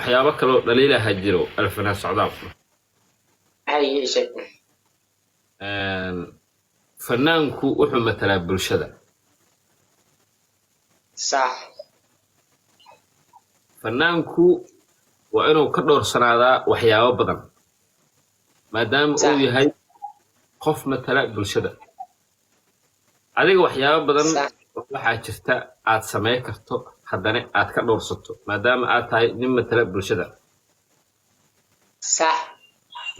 Waxyaabo kaloo dhaliilaha jiro, Alfanaan Socdaal. Haye, sheeg. Fanaanku wuxuu matalaa bulshada. Sax. Fanaanku waa inuu ka dhowrsanaadaa waxyaabo badan maadaama uu yahay qof matala bulshada. Adiga waxyaabo badan waxaa jirta aad samayn karto, haddana aad ka dhowrsato maadaama aad tahay nin matala bulshada.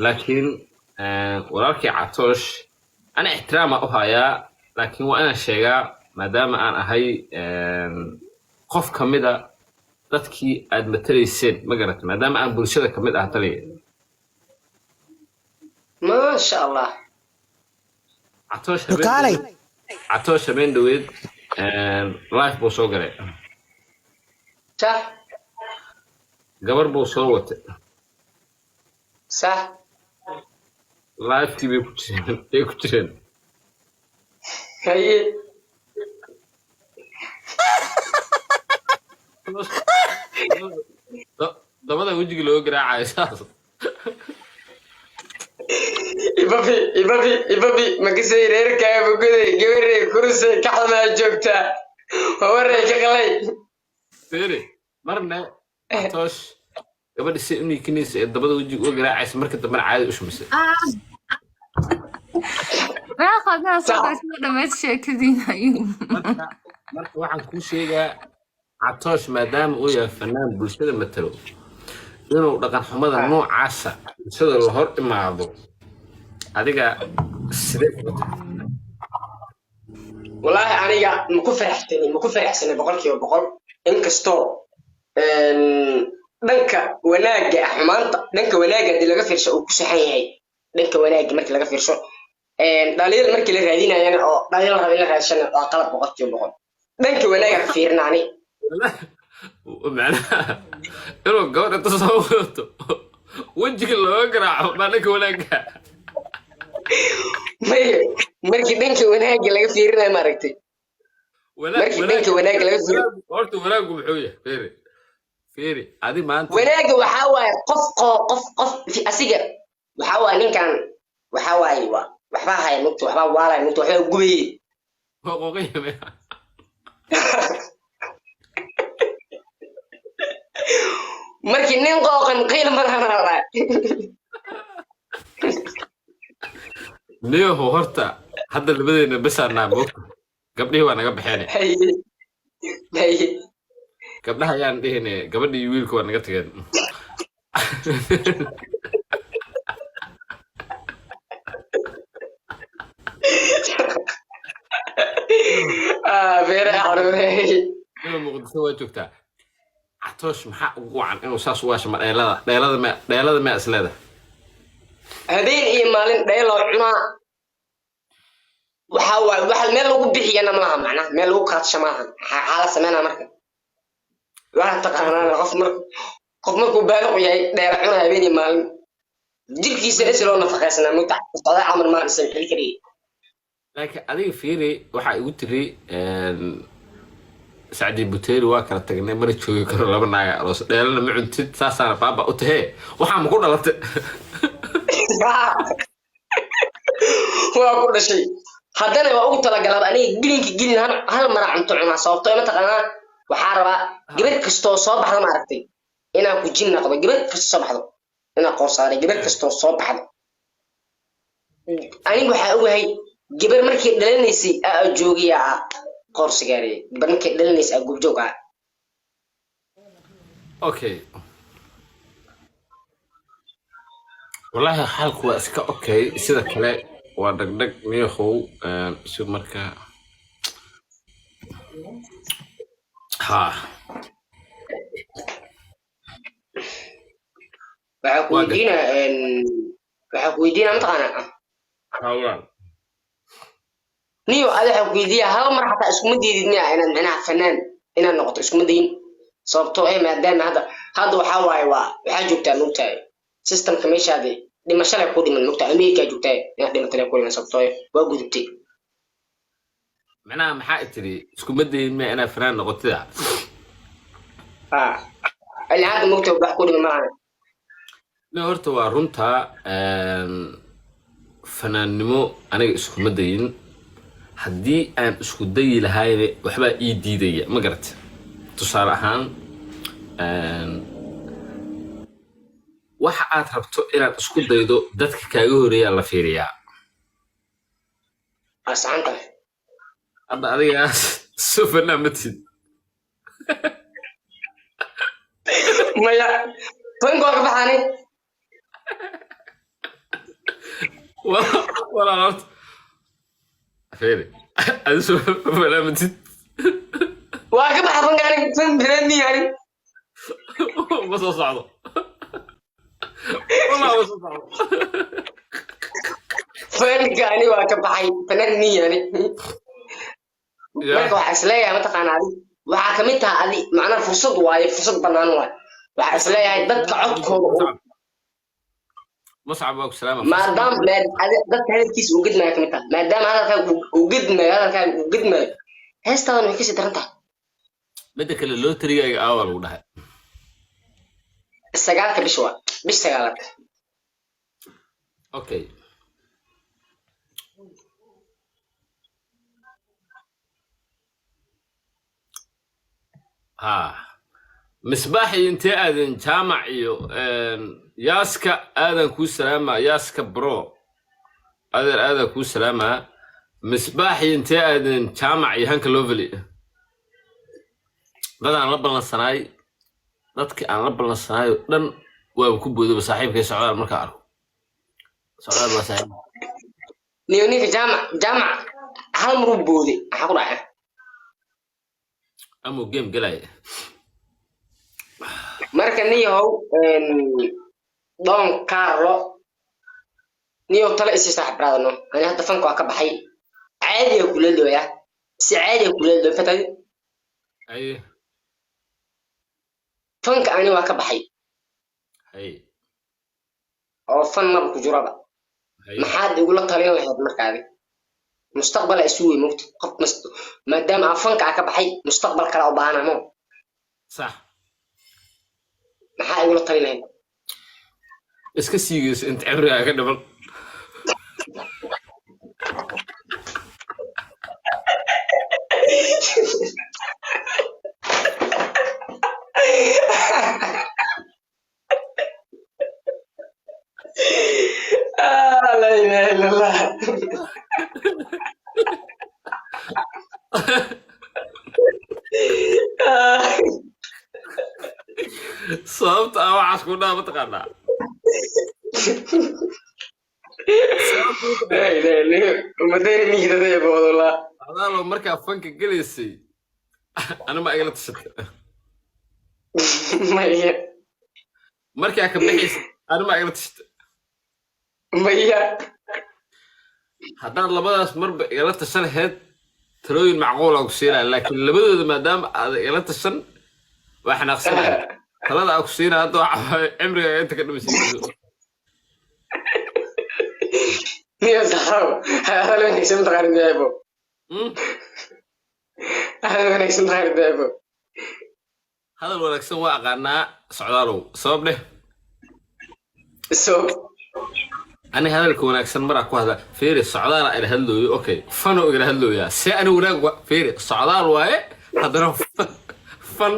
Laakiin walaalkii Catoosh ana ixtiraama u hayaa, laakiin waa inaan sheegaa maadaama aan ahay qof ka mida dadkii aad matalayseen, ma garata, maadaama aan bulshada ka mid ah taliya. Maasha Allah. Catoosh habeen Dukaalay. Catoosh habeen dhaweed live buu soo galay. Gabar buu soo watay. Livekii bay ku jireen, ay ku jireen. Dabada wejiga looga garaacayo saas. Ibabi, ibabi, ibabi, makasay reerkaaga buguday, gabarey kurusay kaxdamaa joogtaa, hawarey ka qalay. Fiiri, marna Catoosh gabadha si u niikinaysa ee dabada wejiga uga garaacaysa, marka dambena caadi u shumisay. Meeqaadnaa soo gasoo dhamayd sheekadiina ayuu. Marka waxaan kuu sheegaa, Catoosh maadaama uu yahay fanaan bulshada matalo, inuu dhaqan xumada noocaasa bulshada la hor imaado, adiga sidee kula tahay? Wallaahi aniga maku faraxsani, maku faraxsani 100%. Inkastoo dhanka wanaagga ah, xumaanta dhanka wanaagga haddii laga fiirsho uu ku saxan yahay, dhanka wanaagga markii laga fiirsho, dhaliil markii la raadinayana oo dhaliil la rabo in la raadshana, waa qalad 100%. Dhanka wanaagga ka fiirina ani. Macnaha inuu gabadha inta soo wadato wejiga looga garaaco baa dhanka wanaagga? May, markii dhanka wanaagga laga fiirinayo, maaragtay, markii dhanka wanaagga laga fiiriyo. Horta wanaaggu muxuu yahay? Fiiri, fiiri, adi maanta Wanaagga waxaa waaye qof qoo qof qof asiga waxaa waaye ninkan waxaa waaye waa waxbaa haya mugta, waxbaa waalaya mugta, waxbaa gubayey. Waa qooqanya maya? Markii nin qooqan qiil malahan la. Niyahu, horta hadda labadeena besaanaa moogta, gabdhihii waa naga baxeen. Haye, haye. Gabdhaha ayaan dhihine, gabadhii iyo wiilka waa naga tageen. Ah, beeraha xanuunay. Inuu Muqdisho waa joogtaa. Catoosh maxaa ugu wacan inuu saas u waasho? Ma dheelada, dheelada ma, dheelada ma isleeda? Habeen iyo maalin dheeloo cunaa. Waxaa waaye waxa meel lagu bixiyana malaha, macnaha meel lagu kaadsha maaha. Maxaa la sameynaa marka? Waxaa taqaanaa qof mar qof markuu baaliq yahay dheela cunaa habeen iyo maalin, jirkiisa is loo nafaqaysanaa mugta socda camal maan isan xili kariye. Laakiin adiga fiiri, waxaa igu tiri Sacdi Buteeri waa kala tagnay, mana joogi karo laba naaga aroos, dheelana ma cuntid, saasaana baaba u tahee, waxaa ma ku dhalatay? Waa ku dhashay, haddana waa ugu talagalaaba aniga gelinka gelin hal mara cunto cunaa. Sababtoo mataqaanaa, waxaa rabaa gabar kastoo soo baxda, maaragtay, inaan ku jin noqdo. Gabar kastoo soo baxdo inaan qorsaaray, gabar kastoo soo baxdo. Aniga waxaa ogahay gabar markii dhalinaysay aa joogiya, aa qoor sigaariyay, gabar markii dhalinaysay aa goobjoog ah. Okay, wallaahi xaalku waa iska okay, sida kale waa dhagdhag miyahow si marka ha. Waxaa ku Waa gartay. weydiinaa, waxaa ku weydiinaa, mataqaanaa? Hawlaan. Niyo, adi waxaa ku weydiiyaa, hal mar xataa iskuma diidid miya inaad micnaha fanaan inaad noqoto? Iskuma dayin, sababtoo eh maadaama hadda waxaa waaye waa waxaa joogtaa mogtahay systemka meeshaadi dhimasho leh ku dhiman, mogtahay America joogtaa, inaad dhimato leh ku dhiman, sababtoo eh waa gudubtay. Macnaha maxaa tiri, iskuma dayin miya inaad fanaan noqotida? Ha. Ilaa hadda mogta wax ku dhima malahan. Ne horta waa runtaa, fanaannimo aniga iskuma dayin. Haddii aan isku dayi lahayne, waxbaa ii diidaya, ma garata? Tusaale ahaan, waxa aad rabto inaad isku daydo, dadka kaaga horeeyaa la fiiriyaa. Waa saxan tahay. Hadda adigaas soo fanaan ma tihid. Maya, fanka waa ka baxaani. Walaal, horta fiiri, adi soo fanaan ma tihid. Waa ka baxa fanka, ani fan banaadmiyani. Ma soo socdo, wallah ma soo socdo. Fanka ani waa ka baxay, fanaan miyani. Marka waxaa isleeyahay, mataqaana, adi waxaa kamid tahay adi macnaha fursad waaye, fursad banaan waaye. Waxaa isleeyahay dadka codkooda Muscab, waa ku salaama. Maadaama dadka hadalkiisa uu gedmaayo kamid tahay, maadaama hadalkaaga uu gedmaayo, hadalkaaga uu gedmaayo, heestaadan way kasii daran tahay. Midda kale, lootarigaaga aawa lagu dhahay? 9-ka bish waa bish 9-aad. Okay, ha, Misbaax iyo intee aadan Jaamac iyo Yaaska, aadan kuu salaamaa. Yaaska bro, adeer, aadan kuu salaamaa. Misbaax iyo intee aadan Jaamac iyo Hanka Lovely, dadaan la ballansanaay, dadkii aan la ballansanaay oo dhan waaba ku boodaba. Saaxiibkay Socdaal markaa arko, Socdaal waa saaxiib. Niyo, ninka Jaamac, Jaamac hal mar uu booday, maxaa ku dhacay? Amuu game gelaya. Marka niyahow, Don Carlo, niyow, tala isii saaxib raadano. Ani hadda fanka waa ka baxay, caadiga kuleeldooya, si caadiga kuleeldooya fatay. Haye. Fanka ani waa ka baxay. Haye. Oo fan maba ku jiraba. Haye. Maxaad igula talin lahayd markaadi? Mustaqbala isu wey mogta qof maadaama aan fanka aa ka baxay, mustaqbal kale u baahana mo. Sax. Maxaa igula talin lahayd? Iska siigayso inta cimrigaa ka dhiman. Laa ilaaha illa Allah. Sababta ah waxaas ku dhaha, mataqaanaa? Laa ilaaha illa Allah. Umadayna miigdadaya boodolaa. Adaalo, markaa fanka gelaysay ani ma igala tashatay? Maya. Markaa ka baxaysay ani ma igala tashatay? Maya. Haddaad labadaas marba igala tashan lahayd, talooyin macquula ku siinaya, laakiin labadooda maadaama aad igala tashan, waa xanaaqsanaya. Talada aa ku siinaya hadda waxa waaye cimrigaaga inta ka dhimasay. Niyo saxaw, hadal wanaagsan taqaanid yaabo. Hadal wanaagsan taqaanid yaabo. Hadal wanaagsan waa aqaanaa, Socdaalow. Sabab dheh. So Aniga hadalka wanaagsan maraa ku hadla. Fiiri, Socdaala ila hadlooyo, okay, fano igala hadlooyaa, see ani wanaag fiiri, Socdaal waaye, haddana fan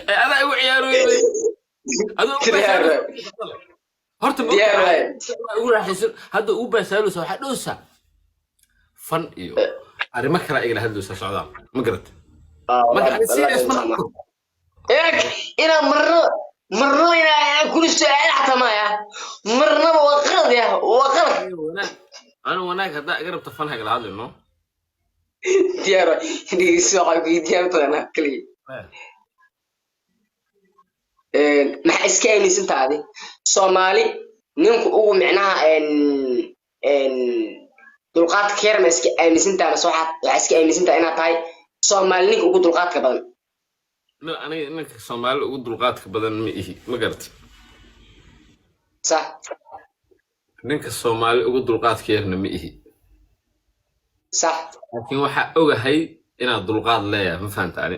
ee adaa igu ciyaarooyay. Adoo ugu Diyaar waay. Horta ma Diyaar waay. ugu raaxaysan hadda ugu baasaaleysa, waxaa dhowsa fan iyo arrimo kale igala hadloosa, Socdaal, ma garata? Marka ani serious ma noqon. Eeg, inaa marno marno inaa kula soo aada xataa maya, marnaba waa qalad ya, waa qalad. Aniga wanaag haddaa iga rabto, fan ha igala hadlino. Diyaar waay. Dhegeyso, waxaa ku diyaar taqaanaa kaliya. Maxaa iska aaminsan tahay adi? Soomaali ninku ugu micnaha dulqaadka yar ma iska aaminsan tahay, mase waxaa iska aaminsan tahay inaad tahay Soomaali ninka ugu dulqaadka badan? No, aniga ninka Soomaali ugu dulqaadka badan ma ihi, ma garata? Sax. Ninka Soomaali ugu dulqaadka yarna ma ihi. Sax. Laakiin waxaa ogahay inaad dulqaad leeyahay, ma fahanta ani?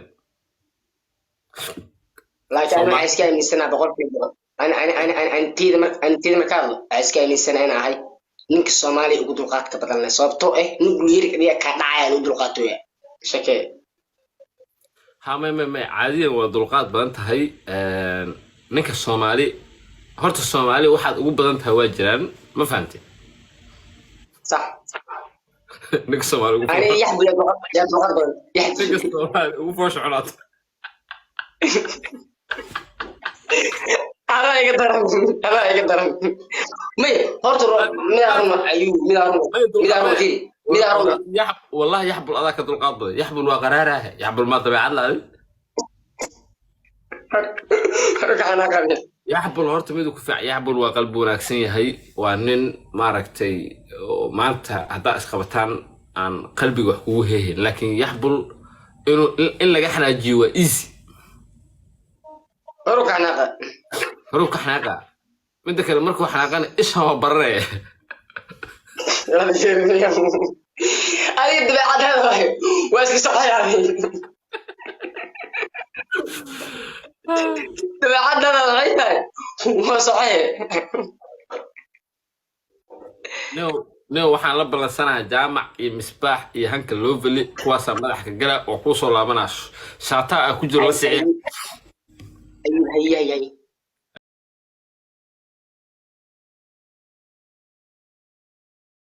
Laakiin ani Soomaa waxaa iska aaminsanaa 100%. Ani ani ani ani antiyada mar antiyada markaa hadlo, waxaa iska aaminsanaa inaan ahay ninka Soomaaliya ugu dulqaadka badan leh, sababtoo ah nin gulyeeri adiga kaa dhacaya lagu dulqaatooya shakee. Ha, may may may, caadiyan waa dulqaad badan tahay. Ninka Soomaali, horta Soomaali waxaad ugu badan tahay waa jiraan, ma fahantay? Sax. Ninka Soomaali ugu ani yaxbu yaa dulqaad, yaa dulqaad badan. Ninka Yaxbu. Soomaali ugu foosha cunaata. Adaa iga daran, adaa iga daran. May, horta midaa run ayuu, midaa run, midaa run firi, midaa run. Wallahi yaxbul adaa ka dulqaad badan. Yaxbul waa qaraaraahe. Yaxbul maa dabeecad la adi. Gacanaa qabin. Yaxbul horta miduu ku fiican, yaxbul waa qalbi wanaagsan yahay, waa nin maaragtay oo maanta haddaa isqabataan aan qalbiga wax kugu heehin, laakiin yaxbul inuu in laga xanaajiyo waa easy. Horu kaxnaaqa. Horuu ka xanaaqa. Midda kale, markuu xanaaqana isha waa baranaya. Adiga dabeecadaada waayo, waa iska socoyaa. Dabeecadaada waxay tahay waa socoye. Nio nio, waxaan la ballansanayaa Jaamac iyo Misbaax iyo Hanka Loveli, kuwaasaa madax ka gala oo kuu soo laabanaa. Shaataa aa ku jiro la siciya. Ayuu, haye haye haye.